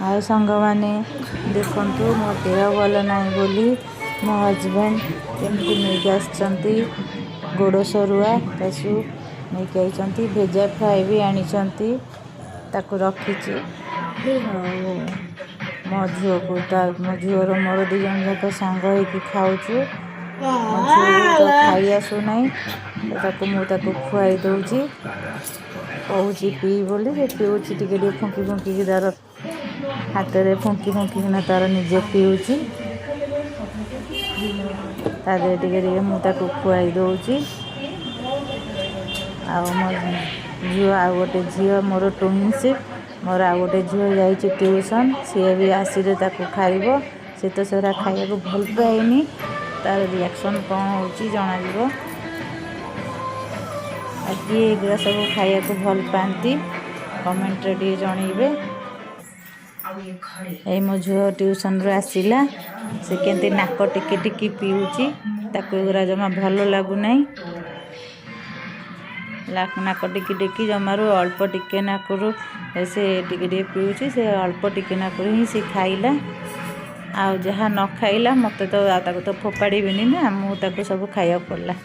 ଆଉ ସାଙ୍ଗମାନେ, ଦେଖନ୍ତୁ, ମୋ ଦେହ ଭଲ ନାହିଁ ବୋଲି ମୋ ହଜବେଣ୍ଡ କେମିତି ନେଇକି ଆସିଛନ୍ତି। ଗୋଡ଼ ସରୁଆ କ୍ୟାସୁ ନେଇକି ଆଇଛନ୍ତି। ଭେଜା ଫ୍ରାଏ ବି ଆଣିଛନ୍ତି, ତାକୁ ରଖିଛି। ଆଉ ମୋ ଝିଅକୁ ତା ମୋ ଝିଅର ମୋର 2 ଜଣ ଯାକ ସାଙ୍ଗ ହେଇକି ଖାଉଛୁ। ମୋ ଝିଅକୁ ତ ଖାଇ ଆସୁନାହିଁ, ତ ତାକୁ ମୁଁ ତାକୁ ଖୁଆଇ ଦେଉଛି। କହୁଛି ପିଇ ବୋଲି, ସେ ପିଉଛି ଟିକେ ଟିକେ ଫୁଙ୍କି ଫୁଙ୍କିକି। ତାର ହାତରେ ଫୁଙ୍କି ଫୁଙ୍କିକିନା ତାର ନିଜେ ପିଉଛି। ତା ଦେହରେ ଟିକେ ଟିକେ ମୁଁ ତାକୁ ଖୁଆଇ ଦେଉଛି। ଆଉ ମୋ ଝିଅ, ଆଉ ଗୋଟେ ଝିଅ ମୋର ଟୁଇନ୍ସ, ମୋର ଆଉ ଗୋଟେ ଝିଅ ଯାଇଛି ଟ୍ୟୁସନ୍। ସିଏ ବି ଆସିଲେ ତାକୁ ଖାଇବ। ସେ ତ ସେଗୁଡ଼ା ଖାଇବାକୁ ଭଲ ପାଏନି। ତାର ରିଆକ୍ସନ୍ କ'ଣ ହେଉଛି ଜଣାଯିବ। ଆଉ କିଏ ଏଗୁଡ଼ା ସବୁ ଖାଇବାକୁ ଭଲ ପାଆନ୍ତି, କମେଣ୍ଟରେ ଟିକେ ଜଣେଇବେ। ଏଇ ମୋ ଝିଅ ଟ୍ୟୁସନ୍ରୁ ଆସିଲା। ସେ କେମିତି ନାକ ଟେକି ଟେକି ପିଉଛି। ତାକୁ ଏଗୁଡ଼ା ଜମା ଭଲ ଲାଗୁନାହିଁ। ନାକ ଟେକି ଟେକି ଜମାରୁ ଅଳ୍ପ ଟିକେ ନାକରୁ ସେ ଟିକେ ଟିକେ ପିଉଛି। ସେ ଅଳ୍ପ ଟିକେ ନାକରୁ ହିଁ ସେ ଖାଇଲା। ଆଉ ଯାହା ନ ଖାଇଲା, ମୋତେ ତ ଆଉ ତାକୁ ତ ଫୋପାଡ଼ିବିନି ନା, ମୁଁ ତାକୁ ସବୁ ଖାଇବାକୁ ପଡ଼ିଲା।